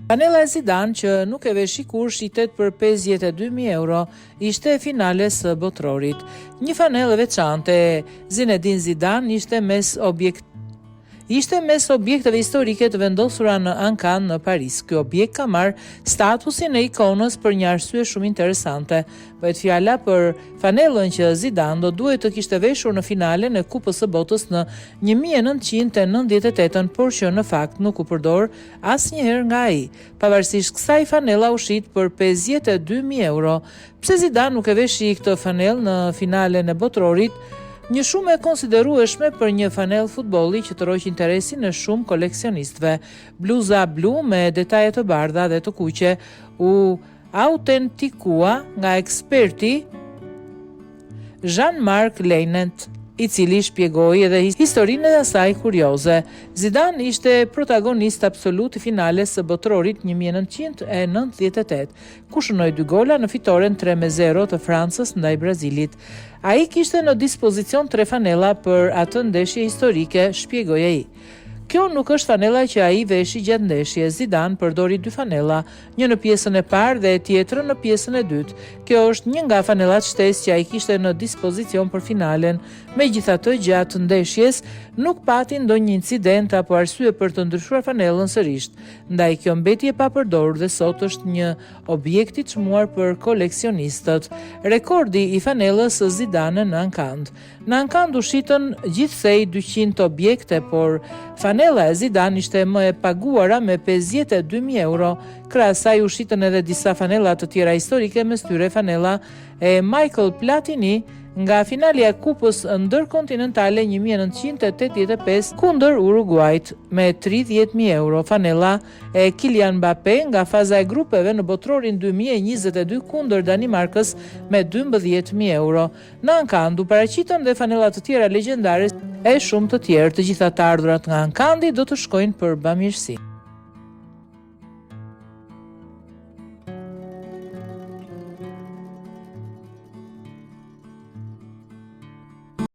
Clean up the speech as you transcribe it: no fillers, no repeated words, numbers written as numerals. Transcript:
Fanella e Zidane që nuk e veshi kurrë shitet për 52.000 euro, ishte e finales së Botërorit. Një fanellë e veçantë e Zinedine Zidane ishte mes objekt Ishte mes objekteve historike të vendosura në ankand në Paris. Ky objekt ka marrë statusin e ikonës për një arsye shumë interesante. Bëhet fjala për fanellën që Zidane do duhej të kishte veshur në finalen e Kupës së Botës në 1998-ën, por që në fakt nuk u përdor asnjëherë nga ai. Pavarësisht kësaj, fanella u shit për 52.000 euro. Pse Zidane nuk e veshi këtë fanellë në finalen e Botërorit? Një shumë e konsiderueshme për një fanellë futbolli që tërhoq interesin e shumë koleksionistëve. Bluza blu me detaje të bardha dhe të kuqe u autentikua nga eksperti Jean-Marc Leinet, i cili shpjegoi edhe historinë e asaj kurioze. Zidane ishte protagonist absolut i finales së Botërorit 1998, ku shënoi dy gola në fitoren 3-0 të Francës ndaj Brazilit. Ai kishte në dispozicion tre fanella për atë ndeshje historike, shpjegoi ai. Kjo nuk është fanella që ai veshi gjatë ndeshjes. Zidane përdori dy fanella, një në pjesën e parë dhe tjetrën në pjesën e dytë. Kjo është një nga fanellat shtesë që ai kishte në dispozicion për finalen. Megjithatë, gjatë ndeshjes nuk pati ndonjë incident apo arsye për të ndryshuar fanellën sërish. Ndaj kjo mbeti e papërdorur dhe sot është një objekt i çmuar për koleksionistët. Rekordi i fanellës së Zidane në ankand. Në ankand u shitën gjithsej 200 objekte, por fanella e Zidane ishte më e paguara me 52.000 euro. Krahas saj u shitën edhe disa fanella të tjera historike, mes tyre fanella e Michael Platini nga finalja e Kupës Ndërkontinentale 1985 kundër Uruguajt me 30.000 euro. Fanella e Kylian Mbappe nga faza e grupeve në Botërorin 2022 kundër Danimarkës me 12.000 euro. Në ankand u paraqitën dhe fanella të tjera legjendare e shumë të tjerë. Të gjitha të ardhurat nga ankandi do të shkojnë për bamirësi.